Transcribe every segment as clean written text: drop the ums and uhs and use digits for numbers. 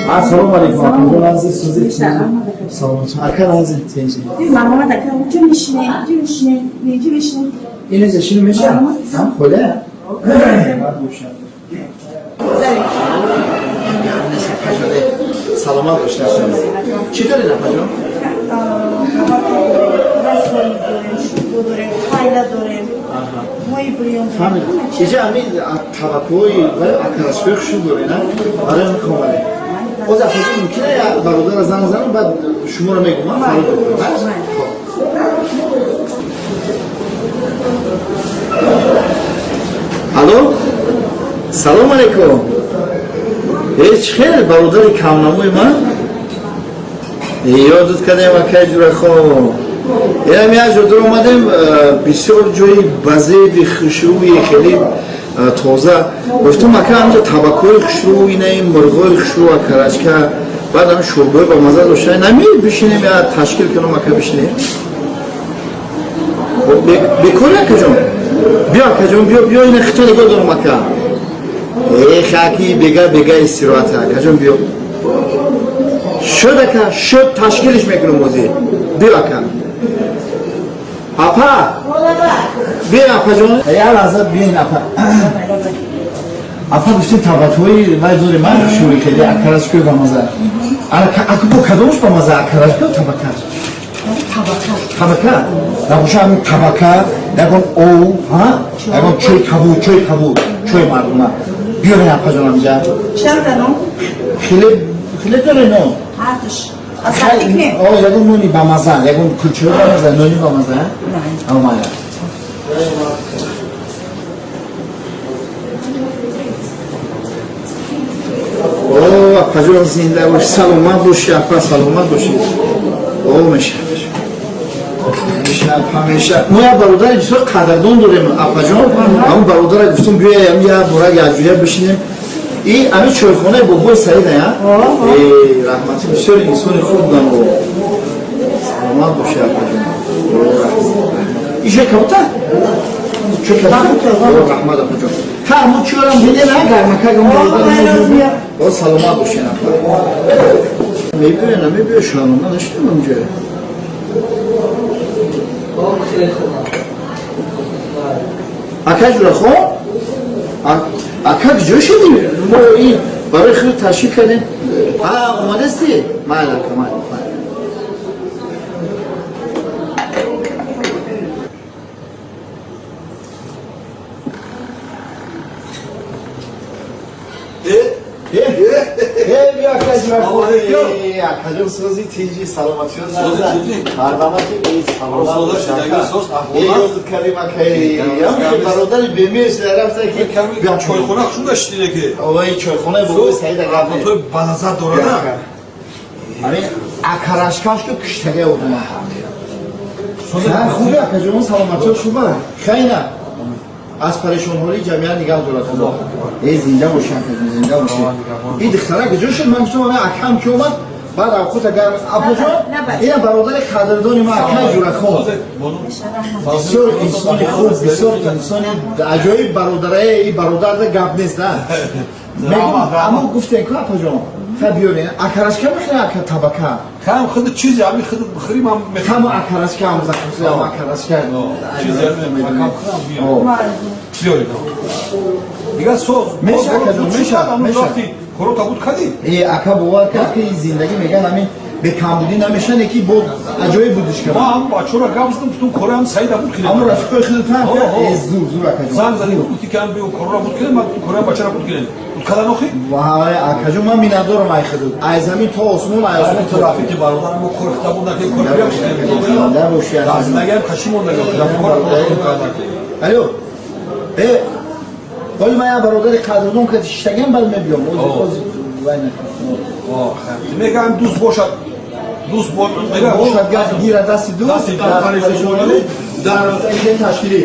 Ассалому алайкум. Акаҷон азиз, сӯзи. Салом. Ака азиз, тинҷи. Марҳамат, ака, инҷо мешинем, инҷо мешинем, инҷо мешинем. Ин иҷа шино меша? Ҳам холя? Ман бошам. Саломат бошед. Чӣ доред, апаҷон? Расвои дорем, шӯрбо дорем, пайла дорем, мои бирён. Фаҳмид. Иҷа ҳамин табакҳои ва акарашкои хушрӯ доред, на? Барои ҳамин омадем. Оз, апаҷон, мумкина я бародара занг занам, баъд шуморо мегӯм, ман фарод мекунам. Хоб. Алло? Салом алейкум. Ҳеҷ хел, бародари камнамои ман? Ёдат кардем, акай Ҷурахон. Инам як ҷо дур омадем, бисёр ҷои базеби хушрӯи, хеле тоза. Гуфтам, ака, ҳамҷо табакҳои хушрӯ, инаи мурғои хушрӯ, акарачка, баъд ҳам шӯрбои ба маза дошта. Нами бишинем, я ташкил кунам, ака, бишинем. Бекори, акаҷон? Биё, акаҷон, биё, биё, ина хито нигоҳ дорам, ака. Эх, аки, бега бега истироҳата, акаҷон, биё. Шуд, ака, шуд, ташкилиш мекунам ҳозир. Биё, ака. Апа, биё, апаҷон. Як лаҳза биёин, апа. Апа, гуфтем, табакҳои вай дорем, ман хушрӯи хеле, акарашкои ба маза. Ака, бо кадомаш ба маза, акарашка ё табакаш? Табака. Табака? Набоша, ҳамин табака, ягон ов, ҳа? Ягон чой кабуд, чой кабуд, чой мардума. Биёрен, апаҷон, ҳаминҷа. Чанд та нон? Хеле хеле дорен нон. Ҳардуш. Асалӣ кунем? О, ягон нони ба маза, ягон кулчаи ба маза, нони ба маза, ҳа? Омада. О, апаҷон, зинда бошӣ, саломат бошӣ, апа, саломат бошӣ. О, меша. Ҳамеша, ҳамеша. Мо як бародари бисёр қадрдон дорем, апаҷон. Ҳамон бародара гуфтум, биёям як бора якҷоя бишинем. И ҳамин чойхонаи бобои Саида, я? Э, раҳматӣ, бисёр инсони хуб будам. Саломат бошӣ, апаҷон. О, раҳмат. Ишо кабута? Чой кабута? О, раҳмат, апаҷон. Ха, мо чорам дидем, а гармакагам бародар. О, саломат бошед, апа. Мебиёя, намебиёя, шаҳрона нашидам онҷо. Ака Ҷурахон? Ака, куҷо шудӣ? Мо ин барои худ ташкил кардем. А, омадасти? Майли, ака, майли. Майли. Э, биё, ака Ҷурахон. Э, акаҷон, сӯзи, тинҷи, саломатиёт. Сӯзи, тинҷи. Марҳамати, э, саломат Сӯзи, бош, ака. зиндагӣ соз, Э, аҳволат. ёдат кардем, ака. Ям бародари бемеш рафта ки Ками чойхона хушум гаштине ки. Овои чойхонаи бобои Саида гап. Той ба назар дорада. Ҳамин акарашкаш ку киштага одама. Хубе, акаҷон, саломатиёт хуба. Хайна. Аз парешонҳолии ҷамъият нигаҳ дорад Худо. Э, зинда боши, акаҷон, зинда боши. Ин духтара куҷо шуд? Ман гуфтам, ҳамин акам ки омад, баъд авқот агар апаҷон, ина бародари қадрдони ман, акай Ҷурахон. Бисёр инсони хуб, бисёр инсони аҷоиб бародарае, и бародарда гап нест, а? Мегум, аммо гуфтем ку, апаҷон, ха, биёрен. Акарашка мехӯре, ака, табака? Кам худ чизи ҳами худ бихӯрим ҳам мехӯрим. Камо акарашка ҳам захмси, ҳам акарашка. Чизи ҳами кам хӯрам биёрем. Биёрем. Дигар соз. Меша, акаҷон, меша, меша. Хӯрока буд кадӣ? Э, ака, бовар кард ки зиндагӣ меган ҳамин бекамбудӣ намешане ки бо аҷоиб будиш Ма кардам. ҳам бачора гап задам, гуфтум кораам Саида буд кунем. Ҳамон рафиқои худатан? Ҳо, ҳо. Э, зур, зур, акаҷон. Занг задем, гуфти ки ҳам биё корора буд кунем, ман гуфтум кораам бачара буд кунем. Буд кадан охи? Вай, акаҷон, ман миннатдорам ай худут. Ай замин то осмон, ай осмон то Рафиқи бародарам мо кор хита буд накунем, кор биям Зинда бошӣ, Дар акаҷон. зиндагиам каши монда, кор карда. Алло. Э, ҳоли ман як бародари қадрдон ка шиштагам, баъд мебиём. Ози, ози, вай накун. Мегӯям, дӯст бошад, дӯст мегӯям Бошад гап гира дасти дӯст, Дасти дӯст, дар парешонӣ, дар ташкилӣ.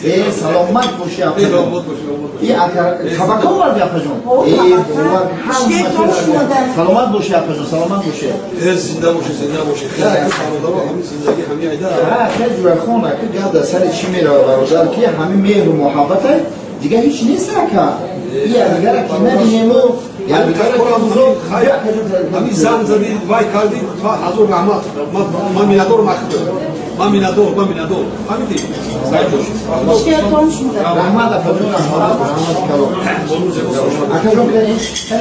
Э, саломат бошӣ, апаҷон. Саломат бошӣ, саломат бошӣ. И ака табака оварди, апаҷон? О, Э, табака. бовар, Шкетон шумода. Саломат бошӣ, апаҷон, саломат бошӣ. Э, зинда бошӣ, зинда бошӣ. Хеле бародаро, ҳамин зиндагӣ ҳамин айда. Ха, хеле Ҷурахон, ака, гап дар сари чӣ мерава, бародар, ки ҳамин меҳру муҳаббата. Дига ҳеч нест ака. Я дигара ки набинему, я дигара ҳамин занг задӣ, вай кардӣ, ҳазор раҳмат. Ман миннатдорам, ман миннатдор, ман миннатдор. Фаҳмидӣ? Раҳмат, апаҷон, раҳмат, раҳмат калом. Акаҷон,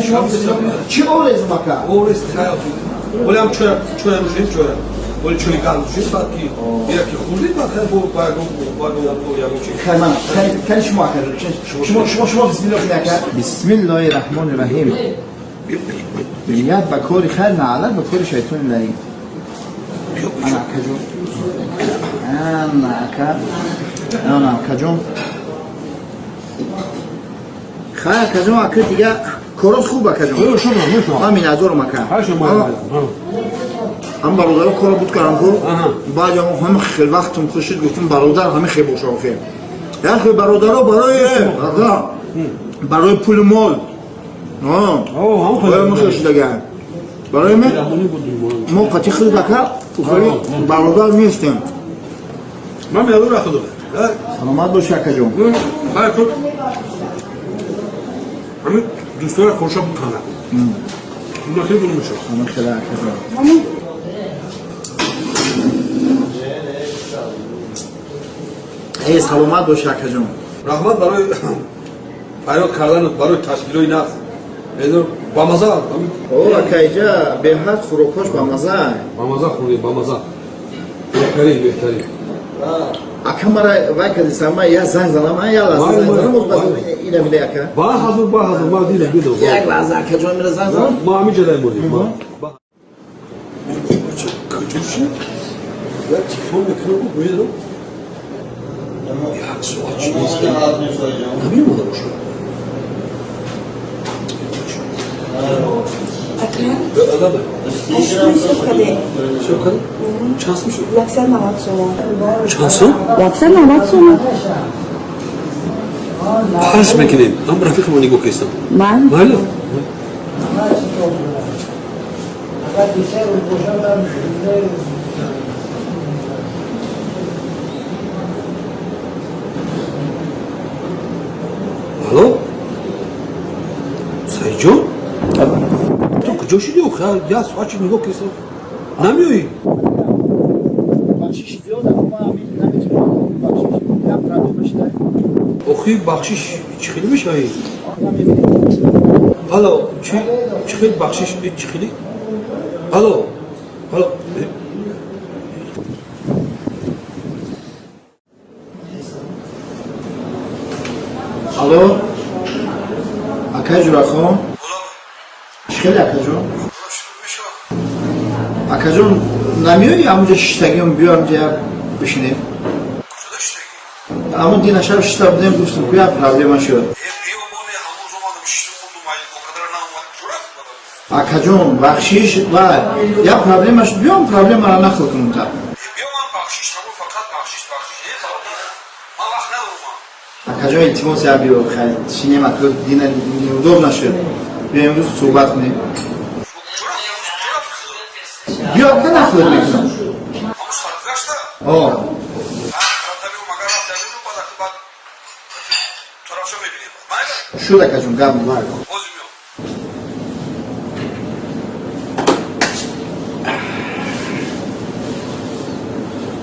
шумо чӣ орезм, ака? Орез хаёл. Вале ҳам чоя, чоя нӯшем, чоя. Вале чои гарм нӯшем, баъд ки ира ки хӯрдем, баъд хай бо ягон ягон чи. Хай ман, хай шумо, акаҷон. Шумо, шумо, шумо бисмиллоҳ кунед, ака. Бисмиллоҳи раҳмони раҳим. Ният ба кори хайр, наалат ба кори шайтони лаим. Ана, акаҷон. Ана, ака. Ана, акаҷон. Хай, акаҷон, ака, дига корот хуб, акаҷон. Ман миннатдорам, ака. Ҳам бародаро корро буд кардам ку, баъд ҳам хел вақтам хушид, гуфтам, бародар ҳами хел боша охир. Як хел бародаро барои пулу мол барои шудага. Барои мо қати худ, ака, бародар нестем. Ман миннатдорам, худо. Саломат боши, акаҷон. Хай, кун. Ҳамин дӯстора корша буд кана. Ина хеле дуру мешавад. Ҳамин хела, акаҷон. Эй, саломат боши, акаҷон. Раҳмат барои фарёд кардан, барои ташкилои нақс. Бамаза. О, ака, иҷа беҳад хӯрокҳош бамаза. Бамаза хӯрдем, бамаза. Беҳтарин, беҳтарин. Ака, мара вай кардиса, ма я занг занам, я лаҳза занг занам, боз баз ина мида, ака. Ба ҳазор, ба ҳазор, ма дидам, дидам. Як лаҳза, акаҷон, мира занг занам. Ма ҳамин ҷо дай мурдем. Куҷо шуд? Як телефон мекунам, гӯедам. Як соат чи нест. Намемонда бошад. Ака, Адада. ҳашт каде. Чӣ кардем? Чанд сум шуд? 190 сомон. Чанд сум? 190 сомон. Панҷ мекунем. Ҳам рафиқи мо нигоҳ кистам. Ман? Майли? Алло? Саидҷон? Ту куҷо шудӣ охир? Як соат чи нигоҳ кистам. Намеоӣ? Бахшиш зиёд, ака, ма ҳамин наметавонам, бахшиш. Як проблема шуда. Охир, бахшиш чӣ хеле мешавӣ? Алло, чӣ чӣ хел бахшиш, чӣ хели? Алло, алло. Алло, акай Ҷурахон, чӣ хеле, акаҷон? Акаҷон, намеоӣ? Ҳамунҷо шиштагиам, биё ҳамҷа як бишинем. Ҳамун дина шаб шишта будем, гуфтам ку як проблема шуд. Акаҷон, бахшиш, вай, як проблема шуд, биём, проблемаро нақл кунем та. Акаҷон, илтимос, як биё, хай шинем, ака, дина неудобно шуд. Биё, имрӯз суҳбат кунем. Биё, ака, нақл мекунам. О, шуд, акаҷон, гап.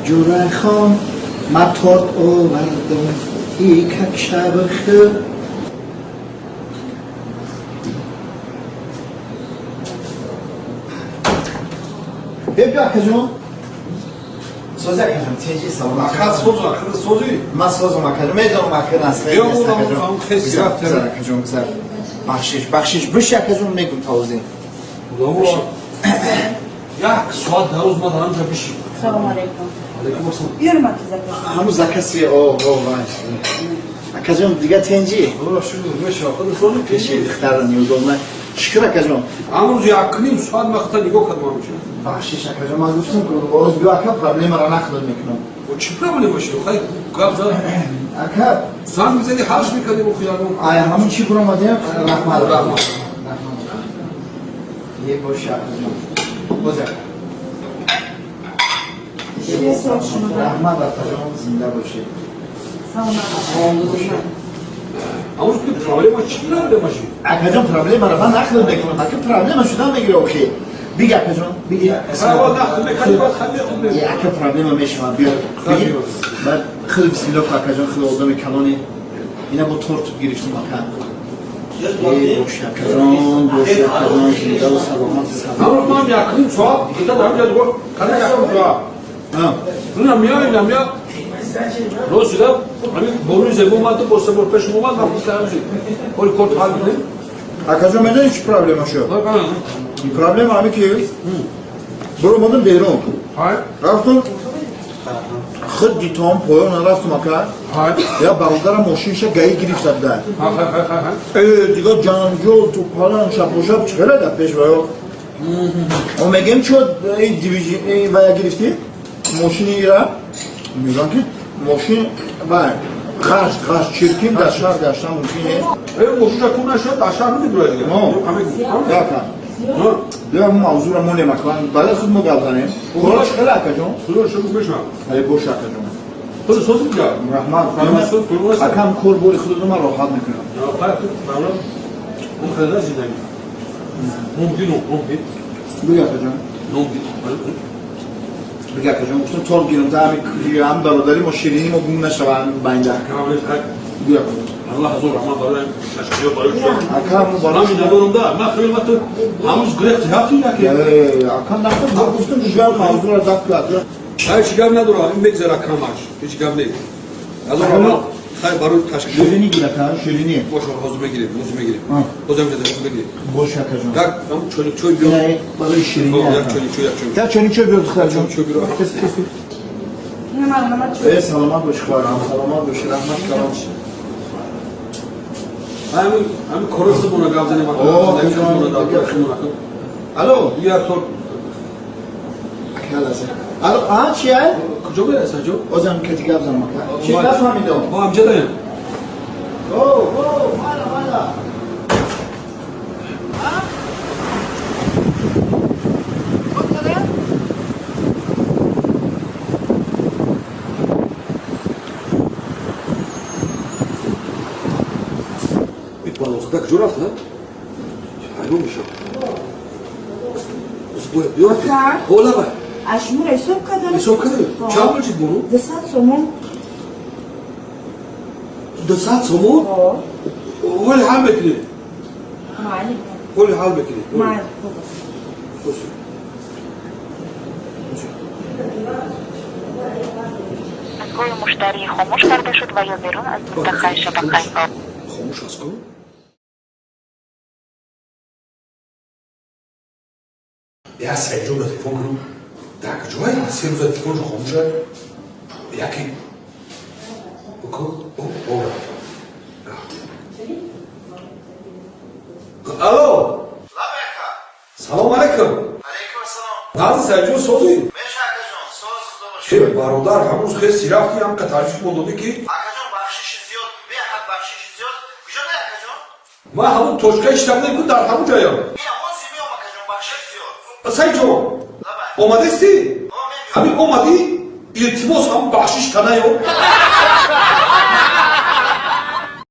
Ҷурахон, ма торт овардам, икак шаб хӯр. Биё, биё, акаҷон. Сози, акаҷон, тинҷи, саломат. Ака, созу, ака, созӣ. Ман созам, акаҷон, медонам, ака, насла. Биё, ҳам хес Гузар, гузар, акаҷон, гузар. Бахшиш, бахшиш, биши, акаҷон, мегум тавозин. Як соат дар рӯз ма дар ҳамҷа биши. Салом алейкум. Алейкум ассалом. Биёрам, ака, заказ. Ҳамун закази, о, о, вай. Акаҷон, дига тинҷи? Шуд, мешава. Худ созу. Пеши духтара неудобно. Шукр, акаҷон. Ҳамрӯз якним соат махта нигоҳ кардам ҳамҷа. Бахшиш, акаҷон, ман гуфтам ку боз биё, ака, проблемаро нақл мекунам. Чӣ проблема шуд? Хай, гап зад. Ака, Занг мезадӣ, ҳарф мекардем охир ягон. Ай, ҳамун чӣ буромадем? Раҳмат. Раҳмат. Раҳмат. Е боша, акаҷон. Боз, ака. Шумо. Раҳмат, акаҷон, зинда бошед. Саломат. Ҳамон ки проблема чӣ проблема ши? Акаҷон, проблемаро ман нақл мекунам. Ака, проблема шудан мегира охи. Биги, акаҷон, биги. Ака, проблема мешавад, биё. Биги. Баъд хел бисмилло ку, акаҷон, хел одами калони. Ина бо торт гирифтум, ака. Боши, акаҷон, боши, акаҷон, зиндаву саломат. Ҳамон ман якним соат ита дар ҷо гуфт, кана якним соат. Ина мия. Рост шуда, ҳамин боруи зебо омад, бо се бор пешам омад, ман гуфтам ҳамин. Ҳоли корт ҳал кунем. Акаҷон, медонӣ чӣ проблема шуд? Проблема ҳамин ки баромадам берун. Рафтам, худ дитом поён нарафтам, ака. Я бародарам мошинша ГАИ гирифта буда. Дигар ҷанҷол ту палан шапошап чихела дар пеш ваё. О мегем, чо вая гирифтӣ? Мошини ира? Мегӯям ки мошин ва ғашт ғашт чиркин дар шаҳр гаштан мумкин нест. Мошинша ку нашуд, дар шаҳр намедурад дигар. Яка. Биё, мо мавзӯра монем, ака. Баъд худ мо гап занем. Кора чихела, акаҷон? Худо шукр, мешавам. Ай, бош, акаҷон. Худ сози дигар. Раҳмат. Акам, кор бори худро ман роҳат мекунам. Он хеле зиндагӣ. Мумкин, мумкин. Биги, акаҷон. Мумкин. Биги, акаҷон, гуфтам торт гирам, та ҳами бародари мо, ширини мо гум нашава байнда. Биги, акаҷон. Аллоҳ ҳазор раҳмат барои ташкилот, барои шумо. Ака, мо барои миннатдорам да. Ман хеле вақт ҳамуз гирехти ҳафти яке. Ака, наход гуфтам, дигар мавзӯра дафт кард. Ҳеҷ гап надорам, ин мегзара камаш. Ҳеҷ гап нест. Ҳазор раҳмат. Хайр барои ташкилот. Ширинӣ гир, ака, ширинӣ. Боша, ҳозир мегирем, ҳозир мегирем. Ҳозир мегирем, ҳозир мегирем. Бош, акаҷон. Як ҳам чойник чой биёр. Барои ширинӣ. Як чойник чой, як чойник. Як чойник чой биёр, духтарҷон. Чой биёр. Э, саломат бош, хоҳарам, саломат бош, раҳмат калом. Ҳамин ҳамин кори худмона гап занем. Алло. Як тор. Алло, а чи ай? Куҷо мерасад ҷо? Озам кати гап занам, ака. Чи нафаҳмидам? Мо ҳамҷа даем. О, о, мала, мала. Балозада куҷо рафта? Ҳайрон мешавам. Ҳолаба. Аз шуморо ҳисоб кардам. Ҳисоб кардем? Чанд пул шид, бону? 200 сомон. 200 сомон? Ҳоли ҳал мекунем. Майли. Ҳоли ҳал мекунем. Майли. Дастгоҳи муштарӣ хомӯш карда шуд ва ё берун аз минтақаи шабакаи Хомӯш аст ку? Я Саидҷонро телефон кунам. Дар куҷое? 3 рӯза телефоншо хомӯша. Яке о рафт. Алло. Салом алайкум. Алайкум ассалом. Назди Саидҷон созӣ? Меша, акаҷон, соз, худо бошад. Че бародар, ҳамуз хел сирафти, ҳам катаршик мо додӣ ки. Акаҷон, бахшиши зиёд, беҳад бахшиши зиёд. Куҷо дай, акаҷон? Ман ҳамун точкаи иштам ку, дар ҳамун ҷоям. Ина ҳозир меом, акаҷон, бахшиши зиёд. Саидҷон, омадасти? Ҳамин омадӣ, илтимос, ҳамун бахшиш канаё.